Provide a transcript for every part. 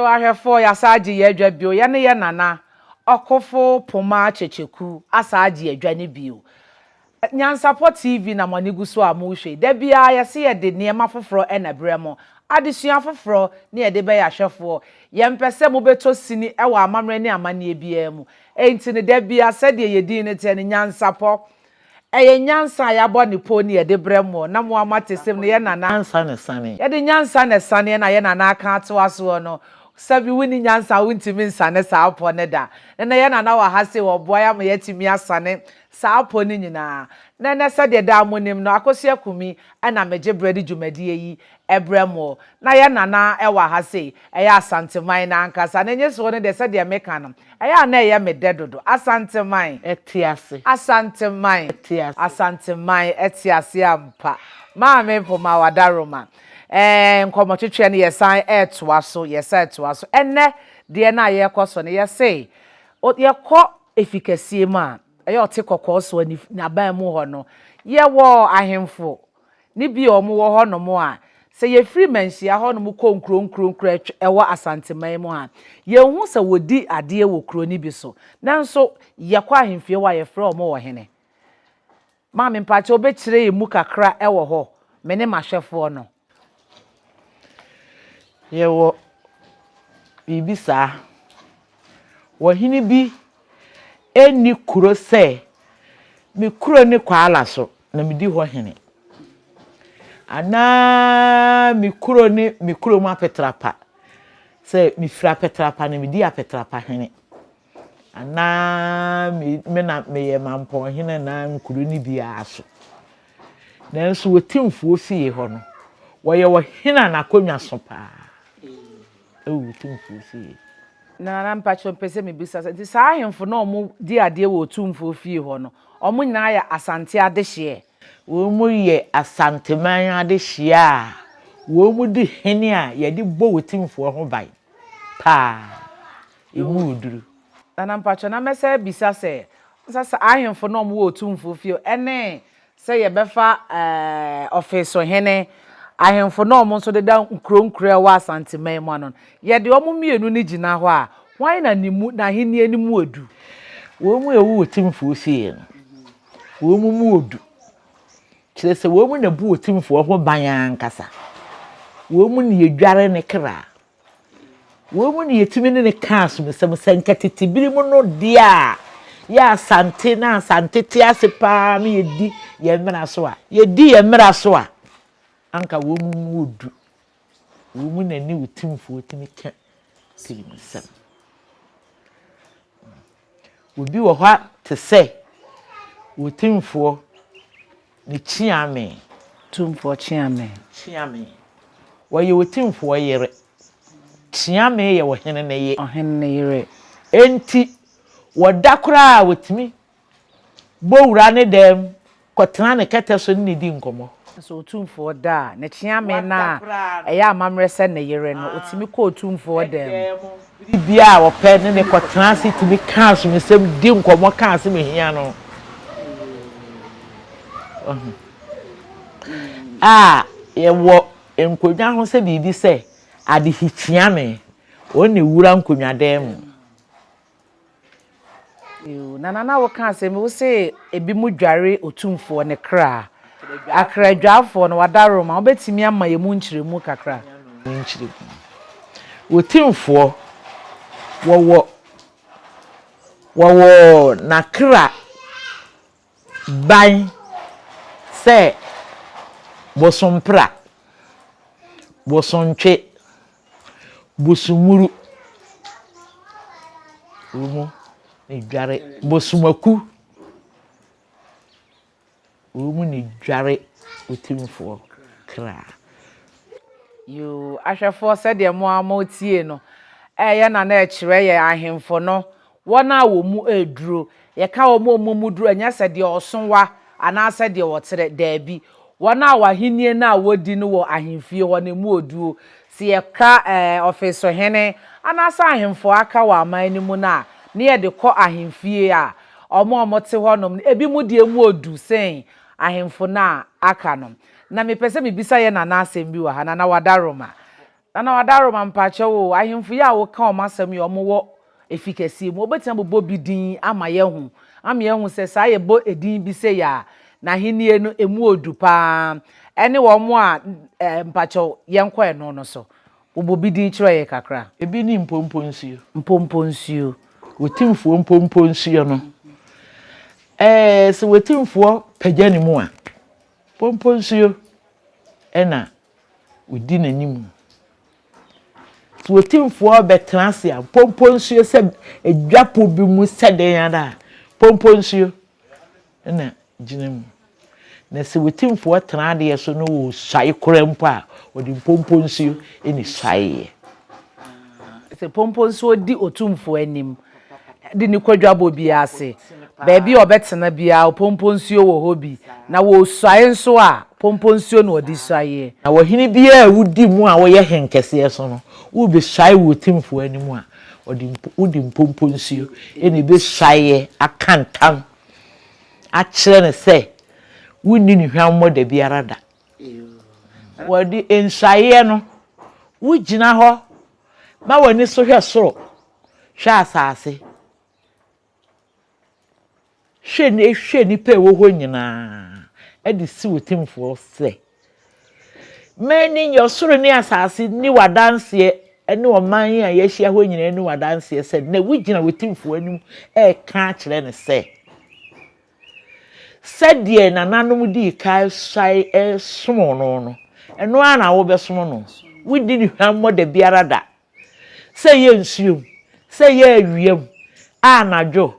Yoo ahwɛfoɔ yɛasan agye yɛn adwa bio, yɛne yɛn nana Ɔkofo Poma Kyekyeku asan agye adwa no bio. Nyansapɔ TV na mo ani gu so a morehwɛ yi. Da biara yɛse yɛde nneɛma foforɔ na ɛbrɛ mo, adesua foforɔ ne yɛde bɛyɛ ahwɛfoɔ. Yɛmpɛ sɛ mobɛtɔ sini wɔ amammerɛ ne amanneɛ biara mu. Enti no da biara sɛdeɛ yɛn din no teɛ no, Nyansapɔ. Ɛyɛ nyansa a yɛabɔ ne pon ne yɛde brɛ mo na mo ara moate sem no yɛ nana. Nyansa na ɛsane. Yɛde nyansa na ɛsaneɛ na yɛ nana aka atoa soɔ no. Sɛbi wonni nyansa a wontumi nsane saa pɔ no da. Nɛnɛ yɛ nana wɔ ha sei ɔboa yɛ ama yɛatumi asane saa pɔ no nyinaa. Nɛnɛ sɛdeɛ daa monim no Akosua Kumi na megye berɛ de dwumadie yi brɛ mo. Na yɛ nana wɔ ha sei ɛyɛ Asanteman no ankasa. Ne nyesoɔ no deɛ sɛdeɛ meka no Ɛyɛ a na ɛyɛ me dɛ dodo. Asanteman. Ɛte ase. Asanteman. Ɛte ase. Asanteman ɛte ase ampa. Maame Mpoma Wadaroma. Ɛɛ nkɔmmɔtwetweɛ no yɛsan ɛretoa so, yɛsan ɛretoa so. Ɛnnɛ deɛ no a yɛrekɔ so no yɛse yɛkɔ efi kɛseɛ mu a, ɛyɛ ɔte kɔkɔɔ soɔ n'aban mu hɔ no, yɛwɔ ahemfo ne bi a wɔwɔ hɔnom a, sɛ yɛfiri Manhyia hɔnom kɔ nkuro nkuro nkuro a ɛwɔ Asanteman mu a, yɛnhu sɛ wɔdi adeɛ wɔ kuro no bi so. Nanso yɛkɔ ahemfie hɔ a, yɛfrɛ wɔn ɔhene. Maame, mpakyɛ wobɛkyerɛ yɛn mu kakra wɔ hɔ, me ne m'ahwɛfoɔ no. Yɛwɔ biribi saa. Ɔhene bi nni kuro sɛ, me kuro ne Kwala so na medi hɔ hene. Anaa me kuro ne me kurom Apetrapa, sɛ mefiri Apetrapa na medi Apetrapa hene. Anaa me me na meyɛ Mampɔnhene anaa nkuro no biara so. Nanso wɔ Timfoɔ fie hɔ no, wɔyɛ ɔhene a n'akonnwa so paa wɔ Otumfoɔ fie. Nana mpakyɛw mepɛ sɛ mebisa sɛ, nti saa ahemfo no a wɔn di adeɛ wɔ Otumfoɔ fie hɔ no, wɔn nyinaa yɛ Asante adehyeɛ? Wɔn yɛ Asanteman adehyeɛ a wɔn di hene a yɛde bɔ Otumfoɔ ho ban paa, ɛmu duru. Nana mpakyɛw na mɛsan abisa sɛ, sɛ saa ahemfo no a wɔn wɔ Otumfoɔ fie hɔ ɛne Sɛ yɛbɛfa Ɔfeesohene, ahemfo no a wɔn nso deda nkuro nkuro a ɛwɔ Asanteman mu ano no, yɛde wɔn mmienu no gyina hɔ a, hwan na ne mu, n'ahennie no mu ɔdu? Wɔn a ɛwɔ Otumfoɔ fie no, wɔn mu ɔdu. Kyerɛ sɛ, wɔn na ɛbu Otumfoɔ ho ban ankasa. Wɔn na yɛdware ne kra. Wei mu na yɛtumi ne no ka asomsɛm. Sɛ nka tete bere mu no deɛ a, yɛ Asante na Asante te ase paa na yɛdi yɛn mmara so a, yɛdi yɛn mmara so a, anka wɔn mu mu odu. Wɔn mu na ne otumfoɔ tumi ka tirimsɛm. Obi wɔ hɔ a te sɛ otumfoɔ Ne Kyeame. Tumfoɔ Kyeame. Kyeame. Ɔyɛ Otumfoɔ yere. Kyeame yɛ ɔhene no ye. Ɔhene no yere. Enti wɔda koraa a wɔtumi bɔ wura ne dan mu kɔtena ne kɛtɛ so ne no di nkɔmmɔ. Sɛ Otumfoɔ da a, ne Kyeame no a ɛyɛ amammerɛ sɛ ne yere no, ɔtumi kɔ Otumfoɔ dan mu. Bere biara a ɔpɛ ne no kɔtena ase tumi ka asomsɛm, di nkɔmmɔ ka asɛm a ehia no. Wahu? A yɛwɔ nkonnwa ho sɛ biribi sɛ adehyekyia wɔn na ewura nkonnwadan mu. Yoo, Nana na woka asɛm bi, wose ebinom dware Otumfoɔ ne kra. Akradwafoɔ no, wadaworoma, wobɛtumi ama yɛn mu nkyerɛmu kakra? Mu nkyerɛmu. Otumfoɔ, wɔwɔ, wɔwɔ n'akra ban sɛ bosompra, bosontwe, bosommuru, wɔ mu na dware, bosomaku, wɔ mu na dware otumfoɔ kra. Yoo, ahwɛfoɔ sɛdeɛ mo ara motie no, ɛyɛ na na ɛkyerɛ yɛn ahemfo no Wɔn a wɔn mu reduro. Yɛka wɔn a wɔn mu duro a, ɛnyɛ sɛ deɛ ɔso wa anaasɛ deɛ ɔtrɛ. Daabi. Wɔn a wɔn ahennie no a wɔdi no wɔ ahemfie hɔ no, ɛmu ɔduro. Sɛ yɛka ɛɛ ɔfesohene anaasɛ ahemfo a aka wɔ aman no mu no a, na yɛde kɔ ahemfie a, wɔn a wɔte hɔnom no, ebinom deɛ mu ɔdu sen ahemfo no a aka no. Na mepɛ sɛ mebisa yɛn nana asɛm bi wɔ ha, Nana Wadaroma. Nana Wadaroma mpakyɛw o, ahemfo yi a woka wɔn asɛm yi wɔn wɔ efi kɛseɛ mu, wobɛtumi abobɔ bi din ama yɛahu, ama yɛahu sɛ saa yɛbɔ edin bi sei a, n'ahennie no emu odu paa, ɛne wɔn a eh, mpakyɛw yɛnkɔ ɛno no so. Bobɔ bi din kyerɛ yɛ kakra. Ebi ne mpompo nsuo. Mpompo nsuo. Otimfoɔ mpompo nsuo no, ɛɛ sɛ otimfoɔ pagya ne mu a, mpompo nsuo na ɔdi n'anim. Sɛ otimfoɔ bɛtena ase a, mpompo nsuo sɛ dwapo bi mu sɛ dɛn ara a, mpompo nsuo na gyina mu. Na sɛ otimfoɔ tena adeɛ so na ɔresuae koraa mpo a, ɔde mpompo nsuo na ɛsuaeɛ. Sɛ pompo nsuo di otumfoɔ anim de no kɔ dwabɔ biara ase, baabi a ɔbɛtena biara pompo nsuo wɔ hɔ bi, na wɔresuae nso a, pompo nsuo na ɔde suaeɛ. Na ɔhene biara a wodi mu a woyɛ henkɛseɛ so no, worebɛsuae wɔ otumfoɔ anim a, ɔde wode mpompo nsuo na ɛbɛsuaeɛ aka ntam akyerɛ no sɛ wonni no hwammɔ da biara da. Wɔde nsuaeɛ no, wogyina hɔ ma w'ani so hwɛ soro, hwɛ asase, hwɛ hwɛ nnipa a ɛwɔ hɔ nyinaa de si wo timfoɔ sɛ, M'ani nnye ɔsoro ne asase nni w'adanseɛ ne ɔman yi a yɛahyia hɔ nyinaa nni w'adanseɛ sɛ nnɛ wogyina wo timfoɔ anim reka akyerɛ no sɛ, Sɛdeɛ nananom dii kan suae somoo no no, ɛno ara na wobɛsom no. Wonni no hwammɔ da biara da, sɛ ɛyɛ nsuo mu, sɛ ɛyɛ awia mu, anadwo,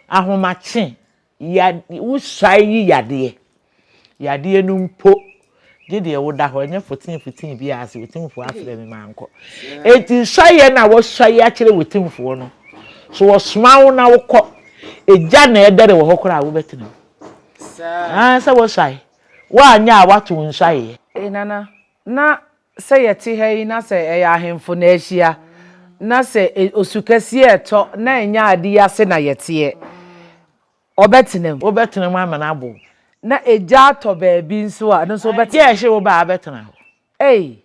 ahomakye, ya, wosuae yi yadeɛ. Yadeɛ no mpo, gye deɛ woda hɔ, ɛnyɛ foten foten biara sɛ otimfoɔ afrɛ me mankɔ. Enti suaeɛ no a woasuae akyerɛ w'otimfoɔ no, so wɔsoma wo na wokɔ, egya na ɛdɛre wɔ hɔ koraa a wobɛtena mu. Aa sɛ wosuae, woanyɛ a woato wo nsuaeɛ. Ei Nana, na sɛ yɛte ha yi na sɛ ɛyɛ ahemfo na ahyia, na sɛ osu kɛseɛ retɔ na ɛnyɛ ade yi ase na yɛteɛ, Ɔbɛtena mu. Wobɛtena mu amena abo. Na egya atɔ baabi nso a, ɛno nso wobɛtena. Egya a ɛhye wo ba a, wobɛtena hɔ. Ei!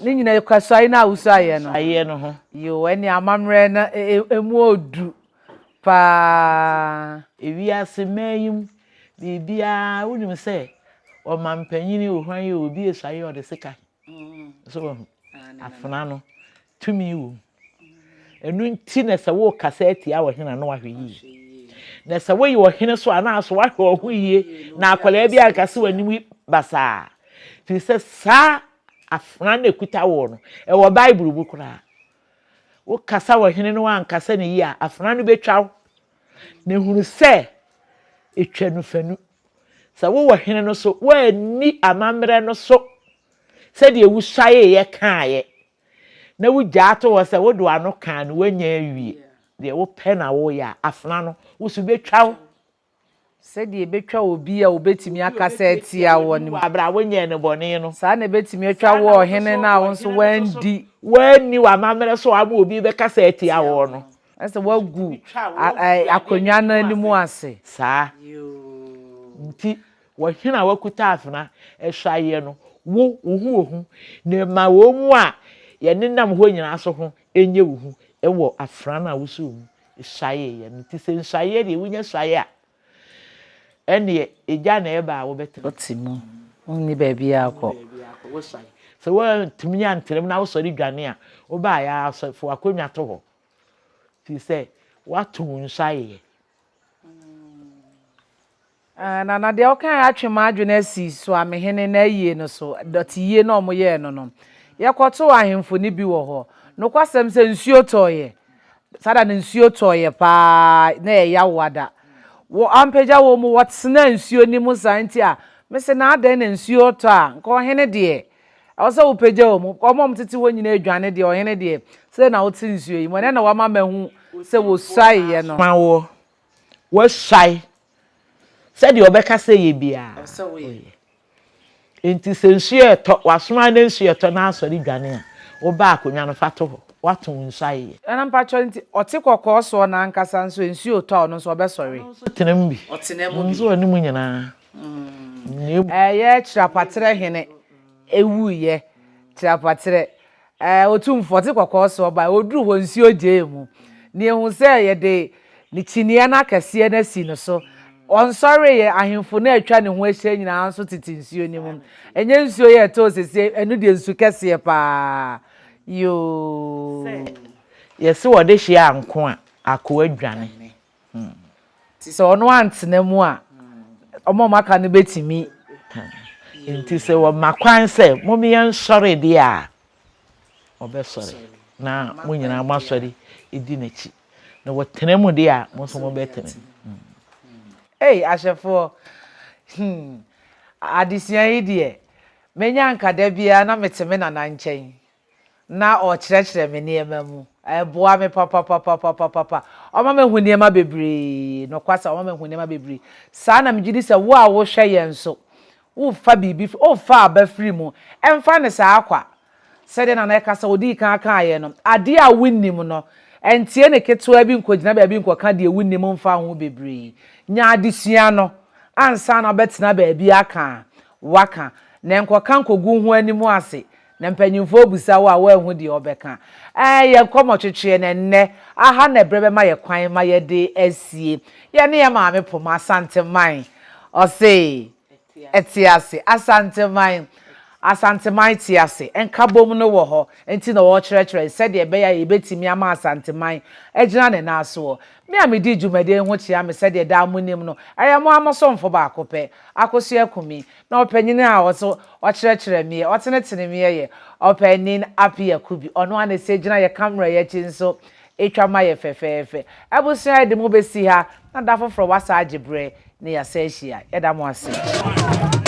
Ne nyinaa ka suae no a wosuaeɛ no. Suaeɛ no ho. Yoo, ɛnneɛ amammerɛ no emu ɔdu paa. Ewiase mmaa yi mu, biribiara, wonim sɛ ɔmampanin o, hwan o, obi resuae a ɔde sekan. So wahu? Afena no, tumi wɔ mu. Ɛno nti na sɛ worekasa atia ɔhene a na wahwɛ yie. Na sɛ woyɛ ɔhene so a na so wahwɛ wo ho yie na akwadaa bi anka sɛ w'anim basaa. Firi sɛ saa afena no ɛkuta woɔ no, ɛwɔ Bible mu koraa. Wokasa ɔhene no woankasa no yie a, afena no bɛtwa wo. Na hunu sɛ ɛtwa nufanu. Sɛ wowɔ hene no so, woanni amammerɛ no so sɛdeɛ wosuaeeɛ kaeɛ, na wogyaa to hɔ sɛ wode w'ano kaa no woanya awie, deɛ wopɛ na woyɛ a, afena no, wo so bɛtwa wo. Sɛdeɛ ɛbɛtwa obi a ɔbɛtumi akasa atia wo no. Wɔ berɛ a wonyɛɛ no bɔne no. Saa na ɛbɛtumi atwa wo ɔhene no a wo nso woandi. Woanni w'amammerɛ so ama obi rebɛkasa atia wo no. Na sɛ woagu akonnwa no anim ase. Saa nti, ɔhene a wakuta afena suaeɛ no, wo, wo ho wɔ hu, na ma wɔn mu a yɛnenam hɔ nyinaa nso ho nyɛ wo hu wɔ afena no a wosoo mu suaeɛ no nti. Sɛ nsuaeɛ deɛ, wonya suaeɛ a, ɛnneɛ egya na ɛba a wobɛtena. Wote mu, wonni baabiara kɔ. Wosuae. Sɛ woantumi antena mu na wosɔre dwane a, wobaeɛ ara sɛ fa w'akonnwa to hɔ. Firi sɛ woato wo nsa ayeyɛ. Ah, na na deɛ wokae atwe m'adwene asi Soamehene n'ayie no so, dɔteyie no a wɔyɛɛ no no. Yɛkɔtoo ahemfo no bi wɔ hɔ. Nokwasɛm sɛ nsuo tɔeɛ. Saa da no nsuo tɔeɛ paa, na ɛyɛ Yawoada. Wɔ ampagya wɔn mu, wɔtenaa nsuo no mu saa nti a, mese na adɛn na nsuo retɔ a, nka ɔhene deɛ, Ɛwɔ sɛ wopagya wɔn mu. Wɔn a wɔtete hɔ nyinaa adwane deɛ, ɔhene deɛ, sɛn na wote nsuo yi mu? Ɛnnɛ na woama mahu sɛ wosuaeɛ no. Ma woɔ, woasuae sɛdeɛ ɔbɛka sɛ yɛ biara, woyɛ. Enti sɛ nsuo retɔ, w'asomaa na nsuo retɔ na asɔre dwane a, wobaa akonnwa no fa to hɔ, woato wo nsuaeɛ. Nana mpakyɛw nti ɔte kɔkɔɔ soɔ no ankasa nso nsuo retɔ a ɔno nso ɔbɛsɔre? Ɔno nso tena mu bi. Ɔtena mu bi. Nso ɔne mu nyinaa. Ɛyɛ Kyirapatrɛ hene wuiɛ. Kyirapatrɛ. Ɛɛ, Otumfoɔ te kɔkɔɔ soɔ baeɛ, ɔduruu hɔ nsuo gyee mu. Na yɛhu sɛ yɛde ne kyiniiɛ no akɛseɛ no asi no so. Ɔnsɔreeɛ, ahemfo no a atwa ne ho ahyia nyinaa nso tete nsuo no mu. Ɛnyɛ nsuo yi a ɛtɔɔ sesie, ɛno deɛ nsu kɛseɛ paa. Yoo. Sɛ yɛse wɔde hye anko a, akoa dwane. Nti sɛ ɔno antena mu a, wɔn a wɔaka no bɛtumi. Nti sɛ wɔma kwan sɛ mom yɛnsɔre deɛ a, ɔbɛsɔre, na mo nyinaa moasɔre di n'akyi. Na wɔtena mu deɛ a, mo nso mobɛtena mu. Ei ahwɛfoɔ, hmm, adesua yi deɛ, menya anka da biara na mete me nana nkyɛn na ɔrekyerɛkyerɛ me nneɛma mu. Ɛboa me papapapapapapa. Ɔma mahu nneɛma bebree. Nokwasɛm, ɔma mahu nneɛma bebree. Saa na megye di sɛ wo a wohwɛ yɛn nso, wofa biribi, wofa aba firi mu. Ɛmfa no saa kwa. Sɛdeɛ Nana ɛka sɛ ɔdii kan kaeɛ no, adeɛ a wonnim no, ntie no ketewa bi nkɔgyina baabi nkɔka deɛ wonnim mfa ho bebree. Nya adesua no ansa na wobɛtena baabi aka a, woaka. Na nkɔka nkɔgu wo ho anim ase Na mpanyimfoɔ bisa wo a, woanhu deɛ wobɛka. Ɛɛ, yɛn nkɔmmɔtwetweɛ no ɛnnɛ, aha na ɛberɛ bɛma yɛ kwan ma yɛde asie. Yɛne yɛn maame Poma, Asanteman. Ɔse, Ɛte ase. Asanteman, Asanteman te ase. Nkabom no wɔ hɔ nti na wɔrekyerɛkyerɛ sɛdeɛ ɛbɛyɛ a yɛbɛtumi ama Asanteman agyina ne nan soɔ. Me a medi dwumadie yi ho kyea me sɛdeɛ daa monim no, ɛyɛ mo ara mo somfo baako pɛ, Akosua Kumi. Na ɔpanyin a ɔso ɔkyerɛkyerɛ meɛ, ɔtenetene meɛ yɛ Ɔpanyin Appiah Kubi. Ɔno ara na ɛsɛ gyina yɛ camera yi akyi nso twa ma yɛ fɛfɛɛfɛ. Abusua yɛde mo bɛsi ha na da foforɔ wasa agye berɛ na yɛasa ahyia. Yɛda mo ase.